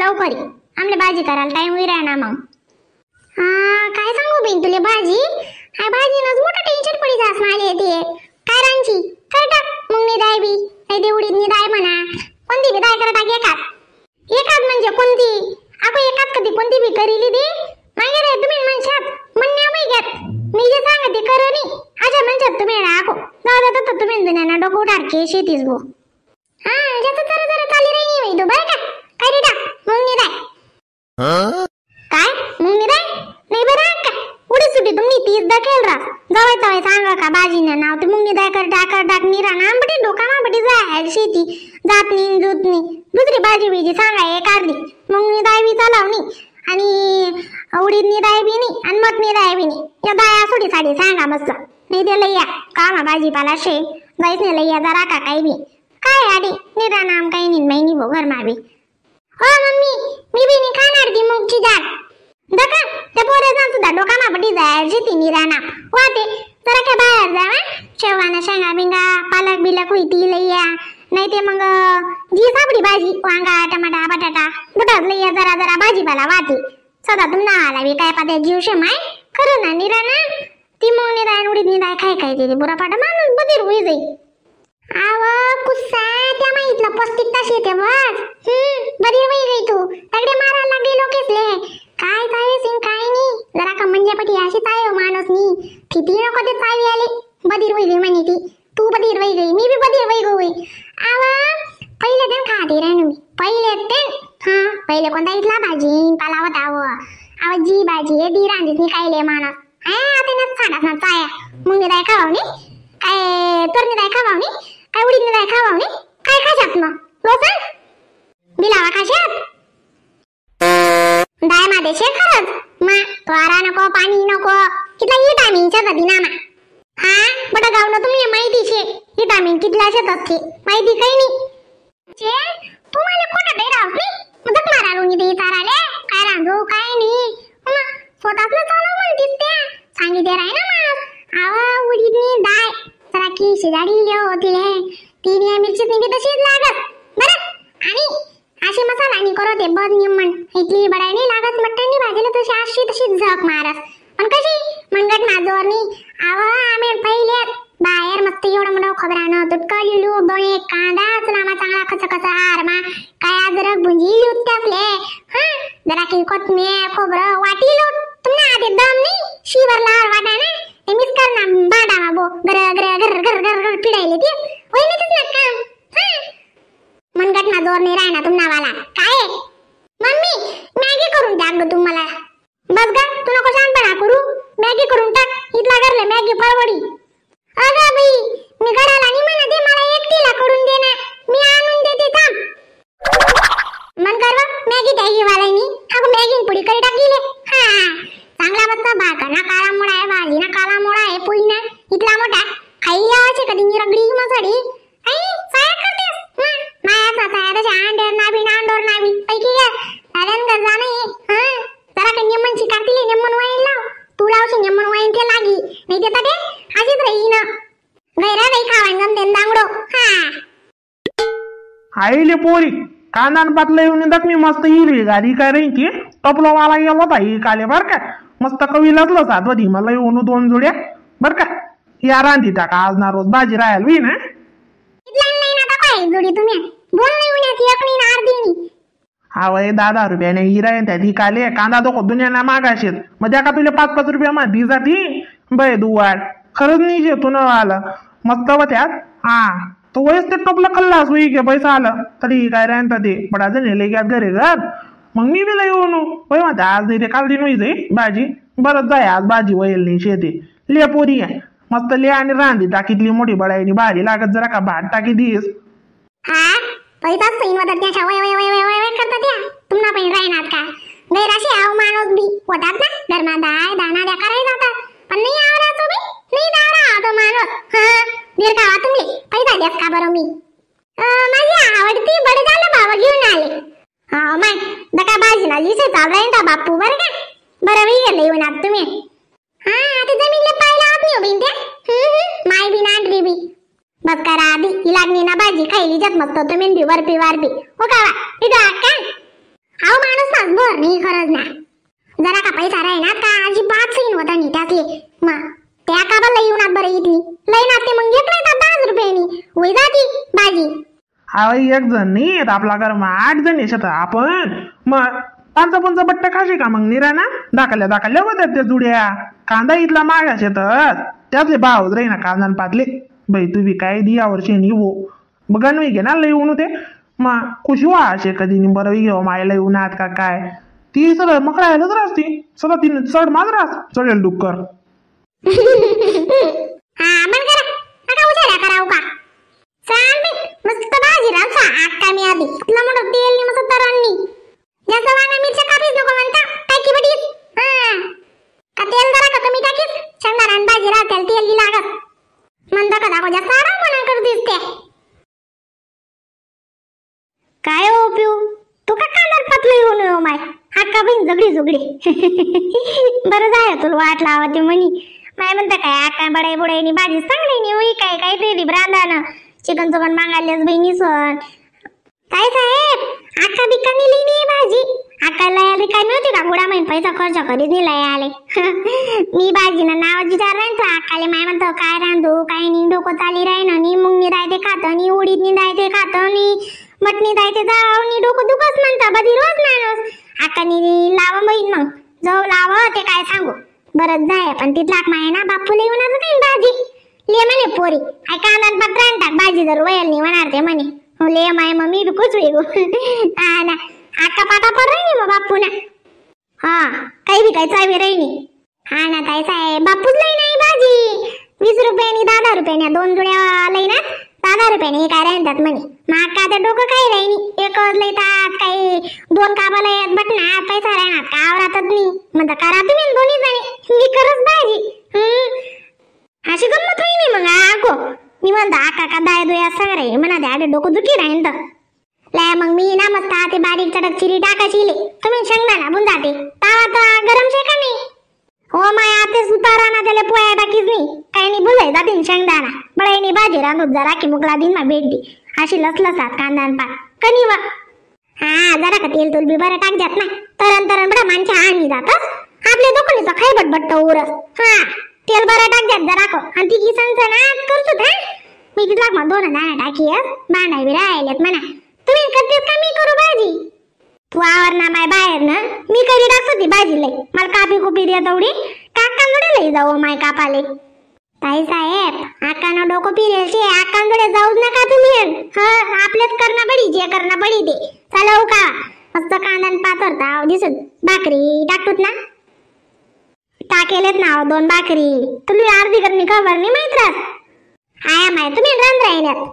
लवकर आमले भाजी करायला टाइम होई राहणार मग. हा काय सांगू बिन तुले भाजी, हा भाजीनंच मोठं टेन्शन पडी जास माले ते. काय रांची कर टाक मुंगनी दाय बी नाही ते उडीदनी दाय म्हणा, कोणती बी दाय कर टाक एकात एकात. म्हणजे कोणती आपण एकात कधी कोणती बी करीली दे मागे रे तुम्ही म्हणशात म्हणण्या बाई घेत मी जे सांगते खरं नाही अच्छा म्हणशात तुम्ही राखो जाऊ देतो तुम्ही जुन्यांना डोकं उठारके शेतीच भो. हा ज्याचं जरा जरा चाली राही नाही तू बरं का. काय रे टाक मुंगनी दाय. काय मुंगनी दाय नाही बरं का उडी सुटी तुम्ही तीस दाखेल रास जवळ तवय सांगा का बाजीनं नाव ते मुंगनी दाय कर टाक कर टाक निरा नांबटी डोका मांबटी जाय शेती जात नाही जुत नाही दुसरी भाजी बिजी सांगा एक अर्धी मुंगनी दाय बी चालवणी आणि उडीदनी दाय बी नाही आणि मटणी दाय बी नाही या दाया सोडी साडी सांगा मस्त. नाही ते लയ്या कामा भाजीपाला शे जाईच नाही लയ്या जरा का काही बी काय आडी निरा नाम काही नाही माही भो घर मावी. हो मम्मी मी बी नाही खाणार ती मुगची डाळ दका त्या पोऱ्याचा सुद्धा डोका मापटी जायची ती निराना वाते जरा काय बाहेर जावा शेवाना शेंगा बिंगा पालक बिलक होईती लയ്या नाही ते मग जी सापडी भाजी वांगा टमाटा बटाटा बुटाच लയ്या जरा जरा भाजीपाला वाते सदा तुमना आला बी काय पाते जीव शे माय खरं ना निराना ती मग निराय उडीद निराय खाय खाय ते बुरा पाटा माणूस बधीर होई जाई. आव कुस्सा त्या माहितला पौष्टिक तास येते बस. बधीर होई गई तू तगडे मारायला लागले लोकेसले काय चावी सिंग काय नाही जरा का म्हणजे पटी अशी चावी माणूस नी किती नको ते चावी आले बधीर होई गई म्हणे ती तू बधीर होई गई मी बी बधीर होई गई. आव पहिले ते खाते रे मी पहिले ते हा पहिले कोणता इथला भाजी पाला होता आव आव जी भाजी आहे ती रांधीच नाही खायले माणूस. हा आता ना साडास ना चाया मुंगी दाय खावावणी काय तरणी दाय खावावणी काय उडीदनी दाय खावावणी काय खाशात मग लोसन बिलावा खाशात दाय मादे शे खरंच मा त्वारा नको पाणी नको कितला विटामिन शेतात ना मा. हा बटा गावनं तुम्ही माहिती शे विटामिन कितला शेतात ते माहिती काही नाही छे तुम्हाला खोटं दे राव नाही मग मारा रुंगी दे ताराले काय रांधू काय नाही मग स्वतःच ना चालव म्हणतीस त्या सांगितले राय ना मास. आवा उडीदनी दाय जरा की शेजारी लिहो होती तिने मिरची बी तशीच लागत बरं आणि असे मसाला आणि करो ते बद नियमन इतली बडाई नाही लागत मटणी भाजीला तशी अशी तशी झक मारस पण कशी मनगट माजोर नाही. आवा आम्ही पहिले बाहेर मस्त एवढं मोठं खोबरानं तुटकं लिलू दोन एक कांदा चुलामा चांगला खच खच आरमा काय अद्रक भुंजी लिहूत त्यातले हा जरा की कोथमीर खोबरं वाटी लूट तुम्हाला आधी दम नाही शिवर लाल वाटा ना ते मिस कर ना बाडा बो गर गर गर गर गर गर पिडायले ते होईल तेच ना काम. हा मनगट ना जोर नाही राहणार तुम्हाला वाला काय मम्मी मॅगी करून टाक ग तुम्हाला बस ग तू नको शांतपणा करू मॅगी करून टाक इथला घरले मॅगी परवडी. अगं बाई मी घराला नाही म्हणत मला एकटीला करून दे ना मी आणून देते थांब मन कर मॅगी द्यायची वाल्यानी अगं मॅगी पुडी करी टाकीले. हा चांगला मस्त भाकर ना काळा मोळा आहे भाजी ना काळा मोळा आहे पुई ना इथला मोठा खाई यावाचे कधी रगडी मसाडी आई साया करतेस माया साया तशा अंडेर नाभी ना अंडोर नाभी पैकी घ्या साऱ्यान गरजा नाही. हा जरा का नियमन शिकारतील नियमन वाईन लाव तू लावशी नियमन वाईन ते लागी नाही ते ते अशीच राही ना गैरा नाही खावान गमते दांगडो. हा आईले पोरी कांदा पातला येऊन दाख मी मस्त हिरवी गाडी काय राहीन ती टपलो वाला गेलो होता ही काले बर का मस्त कवी लागलो सातवधी मला येऊन दोन जोड्या बर का या रांधी टाका आज ना रोज भाजी राहायला होई ना जोडी तुम्ही दोन नाही उन्हात एक नाही अर्धी नाही. हा वय 10-10 रुपयाने हिरा त्या ती काले कांदा दोको दुनियाना मागाशेत मग द्या का तुला 5-5 रुपया मा दी जाती बय दुवाड खरंच नाही शे तू न आलं मस्त होत्यात. हा तो वयस ते टोपलं खाल्लास होई के पैसा आलं तरी काय राहता ते बडा जण लई घ्यात घरी घर मग मी बी लई येऊन वय म्हणते आज नाही ते काल दिन होई जाई भाजी बरंच जाय आज भाजी वयल नाही शेते ले पोरी आहे मस्त ले आणि रांधी टाकीतली मोठी बडाईनी भाजी लागत जरा का भात टाकी दिस. हा पैसाच सैन वदत त्या वय वय वय वय वय करतात त्या तुम्हाला पण राहणार का गैराशी आव माणूस बी होतात ना घरमा दाय दाना द्या करायला जातात पण नाही आवराचो बी नाही दारा तो माणूस. हा दीर खावा तुम्ही पैसा द्यास का बरं मी माझी आवडती बडे झालं बाबा घेऊन आले. हा माय दका भाजी ना जिसे चाल राहील ता बापू बरं का बरं मी गेले येऊन आत तुम्ही. हा आता जमीनला पाय लावत नाही बिन त्या माय बी नांडरी बी बस करा आधी ही लागणी ना भाजी खायली जात मस्त तुम्ही बी वरपी वारपी हो का इथं का अहो माणूस नाच भर नाही खरंच ना. जरा का पैसा राही ना का अजिबात सही होता नाही त्यातले. मग त्या का बरं लई येऊनात बरं इथली लई नाते मग घेत नाही 10 रुपयांनी होई जाती भाजी. अहो एक जण नाही येत आपला घर 8 जण येतात आपण. मग पाच पंच बट्ट खाशी का मग निरा ना दाखल्या दाखल्या होत्या त्या जुड्या. कांदा इथला मागा शेतात त्यातले भाव राही ना कांदा पातले. बाई तू बी काय दियावर शेणी हो बघा नाही घे ना लई ऊन होते. मग खुशी व्हा असे कधी नि बरं घेऊ मायला उन्हात का काय ती सगळं मकडायलाच राहते सदा तिने चढ माझ राहत चढेल डुक्कर. हा मन करा नका उशारा करावं का चाल बे मस्त भाजी राहता आक्का मी आधी तुला मोठं तेल नि मस्त तरणनी जास्त वांगा मिरच्या कापीच नको म्हणता टाकी बडीस. हा का तेल जरा का कमी टाकीस शेंगदाणा आणि भाजी राहते तेल लागत म्हणता का दाखव जास्त आराम म्हणा कर दिसते. काय हो पिऊ तू का कांदा पतलं येऊन हो माय अक्का बहीण झगडी झुगडी. बरं जाय तुला वाट लावा ते म्हणी माय म्हणता काय अक्का बडाई बुडाईनी भाजी चांगली नाही होई काय काय तरी ब्रांदानं चिकन चुकन मागायलाच बहिणी सण. काय साहेब अक्का बिक्का नेली नाही भाजी अक्काला आली काय मिळते का गुडा महिन पैसा खर्च करीत नाही लय आले. मी भाजीनं नावाची विचार राहीन तो अक्काले माय म्हणतो काय रांधू काय नाही डोकं चाली राहीन नी मुंगनी राहते खातं नी उडीद नी राहते खातं नी मटणी जायते जाव नी डोकं दुखच म्हणता बदी रोज माणूस. अक्कानी लावा बहीण मग जाऊ लाव ते काय सांगू बरं जाय पण तिथला माय ना बापूला येऊन आता नाही भाजी ले म्हणे पोरी I कांदा पात रान टाक भाजी जर वयल नाही म्हणणार ते म्हणे हो ले my mummy बी कुच होई गो. हा ना अक्का पाटा पड राही मग बापू ना हा काही बी काही चावी राही. हा ना ताई साहेब बापूच लई नाही भाजी 20 रुपयांनी 10 रुपयांनी 2 जुड्या लई ना 10 रुपयाने काय राहतात म्हणे. मग अक्का आता डोकं काही राही एक लईतात काही 2 काबाला येत बटना पैसा राहणार का आवरातच नाही म्हणता करा तुम्ही दोन्ही जणी मी करच भाजी. अशी गंमत होई नाही मग आको मी म्हणता आका का दाय दुया सांग रे म्हणा ते आडे डोकं दुखी राहीन तर लय मग मी ना मस्त ते बारीक चटक चिरी टाकायची ले तुम्ही शेंगदाणा बुन जाते तावा तर गरम शे का नाही हो my आते सुतारा ना त्याला पोया टाकीच नाही काही नाही बुजाय जातीन शेंगदाणा बडाईनी भाजी रांधून जरा की मुकला दिन मा भेट दी अशी लसलसात कांदा आणि पात कनी वा. हा जरा का तेल तुल बी बरं टाक जात ना तरण तरण बडा माणसे आणि जातस आपल्या दुकानीचा खाई बटबट्ट उरस. हा तेल बरं टाक जात जरा को आणि ती किसन ना करतो हा मी तिथला मग 2 दाणा टाकी बांधाय बी राहिलेत म्हणा तुम्ही करतेस का मी करू भाजी तू आवर ना माय बाहेर ना मी करी टाकतो ती भाजी लई मला कापी कुपी दे तेवढी काकांकडे लई जाऊ माय कापाले. ताई साहेब आकानं डोकं फिरेल शे आकांकडे जाऊच नका तुम्ही हा आपलेच करणं पडी जे करणं पडी ते चालव का मस्त कांदा पातळ ताव दिसत भाकरी टाकतोत ना टाकेलेत ना 2 भाकरी तुला अर्धी करणी खबर नाही माहित राहत आया माय तुम्ही रांध राहिल्यात.